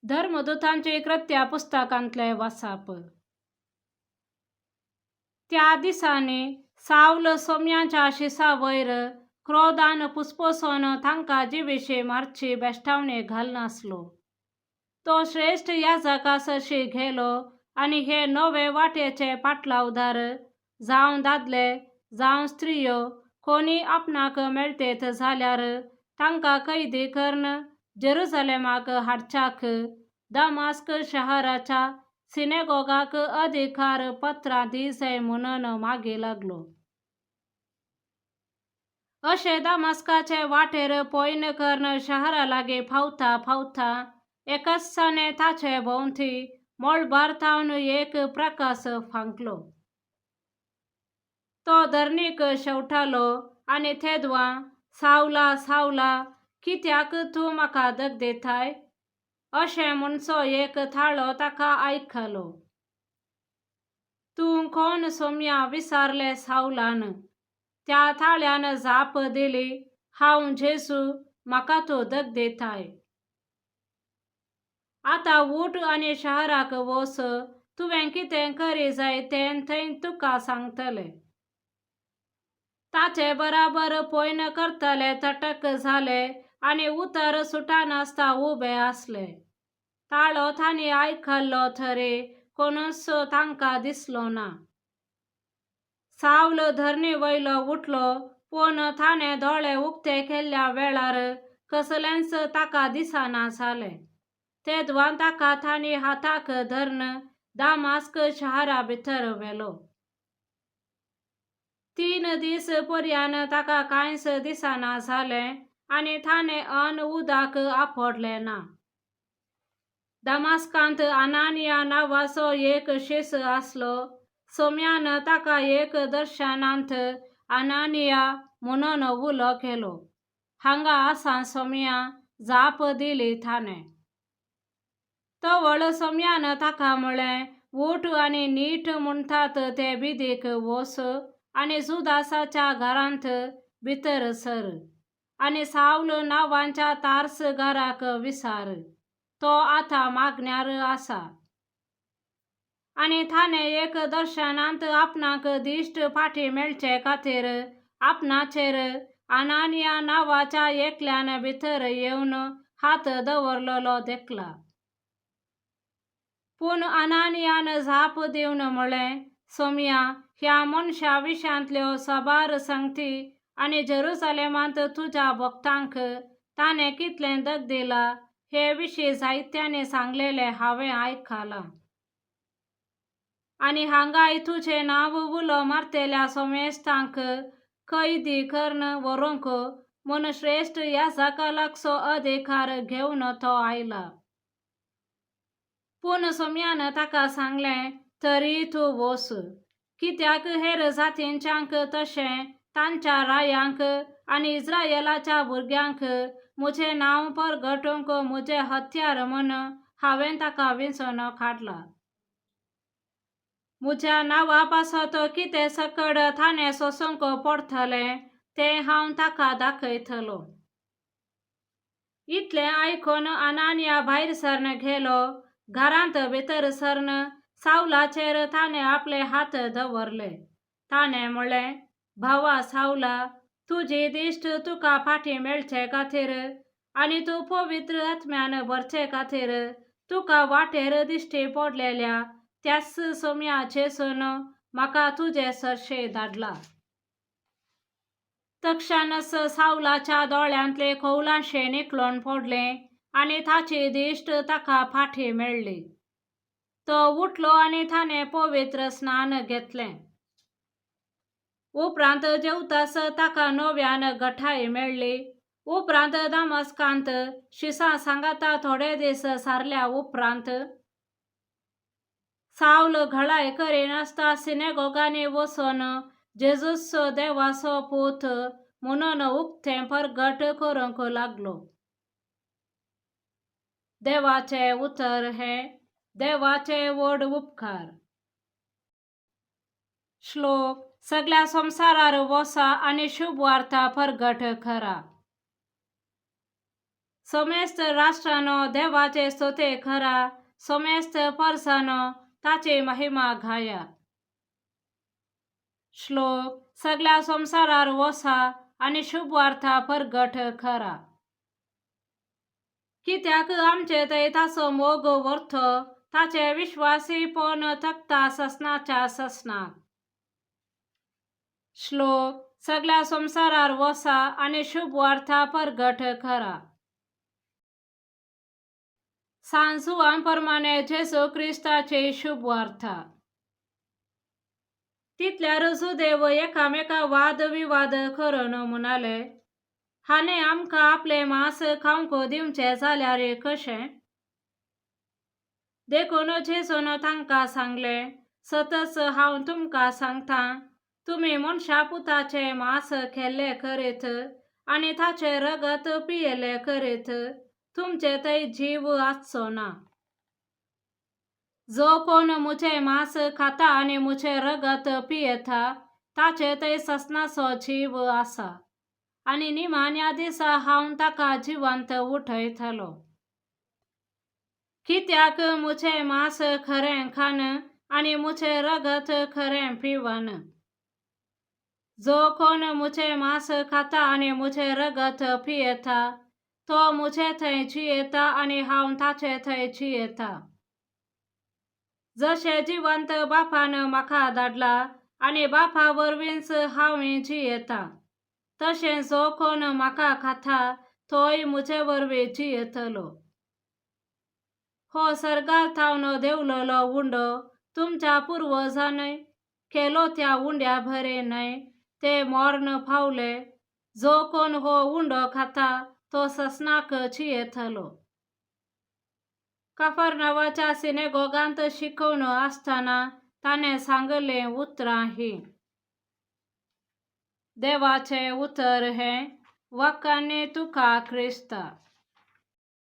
धर्मदुतांचे कृत्या पुस्तकांतले वासाप. त्या दिसांनी सावल सोम्याच्या शिसा वयर क्रोधान पुसपुसोन तांकां जिविशी मारची बेश्टावणी घालनासलो. तो श्रेश्ठ याजका सरशी गेलो आनी हे नवे वाटेचे पाटलावदार जावं दादले जावं स्त्रियो कोणी आपणाक मेळटेत जाल्यार तांकां कैदी करून जेरुजलेमाक हाडच्याक दमास्क शहराच्या सिनेगोगाक अधिकार पत्रां दी जाय म्हणून मागी लागलो. अशें दमास्काचे वाटेर पयण करून शहरा लागीं पावता पावता एकसाणे ताचे भोंवती मळबार थावन एक प्रकाश फांकलो. तो धरणीक शेवटालो आनी तेदवां, सावला सावला, कित्याक तूं म्हाका दग दिताय? अशें म्हणचो एक थाळो ताका आयकलो. तूं कोण सोम्या? विचारलें सावलान. त्या थाळ्यान जाप दिली, हांव जेजू, म्हाका तूं दग दिताय. आतां उठ आनी शहराक वच, तुवें कितें करी जाय तें थंय तुका सांगतले. ताचे बराबर पयण करतले तटक जाले आनी उतर सुटनासता उबे आसले. ताळो तांणी आयकल्लो तरी कोणूच तांकां दिसलो ना. सावल धरणी वयलो उठलो, पूण ताणें दोळे उक्ते केल्ल्या वेळार कसलेंच ताका दिसना जालें. तेदवां ताका तांणी हाताक धरून दामास्क शहरा भितर व्हेलो. 3 दीस पर्यान ताका कांयच दिसना जालें आनी ताणें अन्न उदक आपडलें ना. दमास्कांत अनानिया नांवाचो एक शीस आसलो. सोम्यान ताका एक दर्शनांत अनानिया म्हणून उलो केलो. हांगा आसा सोम्या, जाप दिली ताणें. तवळ सोम्यान ताका म्हळें, उठ आनी नीट म्हणटात ते बिदीक वच आनी जुदासाच्या घरांत भितर सर आनी सावल नांवाच्या तार्स घराक विचार, तो आतां मागण्यार आसा. आनी ताणें एक दर्शनांत आपणाक दिश्ट फाटीं मेळचे खातीर आपणाचेर अनानिया नांवाच्या एकल्यान भितर येवन हात दवरलेलो देखला. पूण अनानियान जाप दिवन म्हळें, सोम्या, ह्या मनशा विशांतल्यो साबार संगती आनी जेरुजलेमांत तुज्या भक्तांक ताणें कितलें दग दिलां हे विशीं जायत्यांनी सांगलेलें हांवें आयकलां. आनी हांगाय तुजें नांव उलो मारतल्या सोमेस्तांक कैदी करून व्हरूंक म्हूण श्रेश्ठ याजका लागचो अधिकार घेवन तो आयला. पूण सोम्यान ताका सांगलें, तरी तूं वच, कित्याक हेर जातींच्यांक तशें तांच्या रायांक आनी इस्रायलाच्या भुरग्यांक म्हजें नांव परगटूंक म्हजें हत्यार म्हूण हांवें ताका विंचून काडला. म्हज्या नांवा पासत कितें सकड ताणें सोसूंक पडटलें तें हांव ताका दाखयतलो. इतलें आयकून अनानिया भायर सरन गेलो. घरांत भितर सरन सावलाचेर ताणें आपले हात दवरले. ताणें म्हळें, भावा सावला, तुजी दिश्ट तुका फाटीं मेळचे खातीर आनी तूं पवित्र आत्म्यान भरचे खातीर तुका वाटेर दिश्टी पडलेल्या त्याच सोम्या जेजून म्हाका तुजे सरशे धाडला. तक्षणच सावलाच्या दोळ्यांतले खोवलांशें निकळून पडलें आनी ताची दिश्ट ताका फाटीं मेळ्ळी. तो उठलो आनी ताणें पवित्र स्नान घेतलें. उपरांत जेवतास ताका नव्यान गठाय मेळ्ळी. उपरांत दमास्कांत शिसां सांगाता थोडे दीस सारल्या उपरांत सावल घळाय करिनासता सिनेगोगांनी वचून जेजूस देवाचो पूत म्हणून उक्तें परगट करूंक लागलो. देवाचें उतर हें देवाचे व्हड उपकार. श्लोक. सगळ्या संवसारार वसा आनी शुभ वार्ता परगट करा. समेस्त राष्ट्रांनो देवाचे स्तोते करा, समेस्त परसानो ताची महिमा घाया. श्लोक. सगळ्या संवसारार वसा आनी शुभ वार्ता परगट करा. कित्याक आमचे थंय ताचो मोग व्हरतो, ताचे विश्वासीपण तकता ससनाच्या ससनाक. श्लोक. सगळ्या संवसारार वसा आनी शुभ वार्ता परगट करा. सांत जुवां प्रमाणे जेजू क्रिस्ताची शुभ वार्ता. तितल्यार जुदेव एकामेका वाद विवाद करून म्हणाले, हाणें आमकां आपलें मांस खावंक दिवचें जाल्यार कशें? देखून जेजून तांकां सांगलें, सतच हांव तुमकां सांगतां, तुमी मनशा पुताचें मांस खेल्लें करीत आनी ताचें रगत पियेलें करीत तुमचे थंय जीव आसचो ना. जो कोण म्हजें मांस खाता आनी म्हजें रगत पियेता ताचे थंय ससनाचो जीव आसा आनी निमाण्या दिसा हांव ताका जिवंत उठयतलो. कित्याक म्हजें मांस खरें खाण आनी म्हजें रगत खरें पिवन. जो कोण म्हजें मांस खाता आनी म्हजें रगत पियेता तो म्हजे थंय जियेता आनी हांव ताचे थंय जियेता. जशें जिवंत बापान म्हाका धाडला आनी बापा वरवींच हांव जियेता, तशें जो कोण म्हाका खाता तोय म्हजे वरवीं जियेतलो. हो सर्गार थावन देंवलेलो उंडो तुमच्या पुर्वजांनी केलो त्या उंड्या बरें न्हय, ते मर्ण पावले. जो कोण हो उंडो खाता तो ससनाक जियेतलो. कफर्नवाच्या सिनेगोगांत शिकोवन आसतना ताणें सांगलें उतरां हीं. देवाचें उतर हें. वखाणी तुका क्रिस्ता.